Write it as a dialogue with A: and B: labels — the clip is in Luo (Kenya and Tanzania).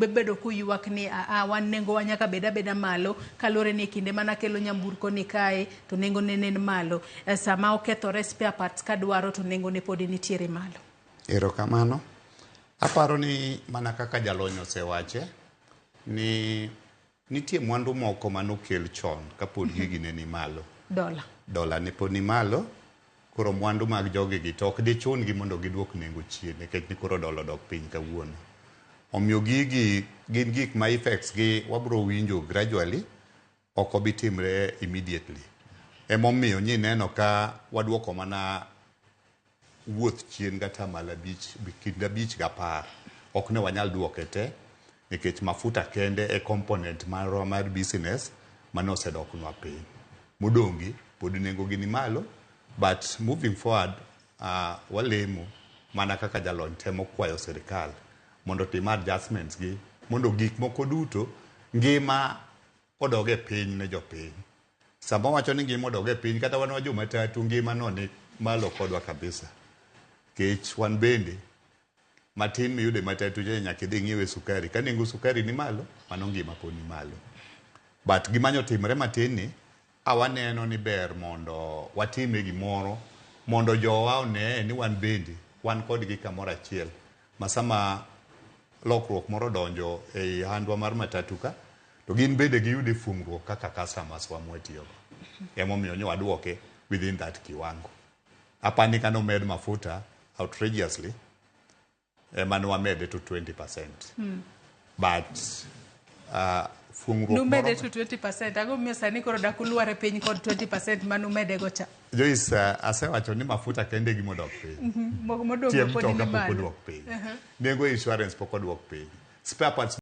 A: Bedo kuywak ni aa wan nengowa nyaka bed abeda malo kaluwore ni e kinde mana kelo nyamburko ni kae to nengo ne nen malo. Sama okethore spare parts kadwaro to nengo ne podi nitiere malo.
B: Erokamano. Aparo ni mana kaka jalony osewache ni nitie mwandu moko manokel chon kapod gigi ne ni malo.
A: Dola.
B: Dola ne pod ni malo, koro mwandu mag jogi gi to ok dichun gi mondo giduok nengo chien nikech ni koro dola odok piny kawuono. Omiyo gigi gin gik ma effects gi wabro winjo gradually, ok obi timre immediately. Emomiyo nyineno ka waduoko mana wuoth chien gatamalo 5, kind 5 gi 10. Ok ne wanyal duoke te, nikech mafuta kende e component marwa mar business mane osedoknwa piny. Modong' gi pod nengo gi ni malo, but moving forward walemo mana kaka jalony temo kwayo sirikal mondo otim adjustments gi mondo gik moko duto ngima odog e piny ne jopiny. Sama wacho ni ngima odog e piny, kata wan wa jomatatu ngima no ni malo kodwa kabisa. Kech wan bende matin miyudo e matatu cha nyaka idhi ing'iewe sukari. Ka nengo sukari ni malo, mano ngima pod ni malo. But gima nyotimre matin ni, a waneno ni ber mondo watime gimoro mondo jowa one ni wan bende wan kodgi kamoro achiel. Ma sama lokruok moro odonjo ei handwa mar matatu ka, to gin bende giyude fuongruok kaka customers wa mwatiyogo. Emomiyo nyo waduoke within that kiwango. Apani ka nomed mafuta outrageously, ema ne wamede to 20%. But fuongruok
A: Numede
B: moro
A: to 20%. Ang'o momiyo sani koro dak ulwar e piny kod 20% manumede go cha?
B: Joyce, asewacho ni mafuta kende gima odok piny.
A: Modong'
B: Tie
A: pod ni
B: mtoka pok
A: malo.
B: oduok piny. Nengo insurance pok oduok piny. Spare parts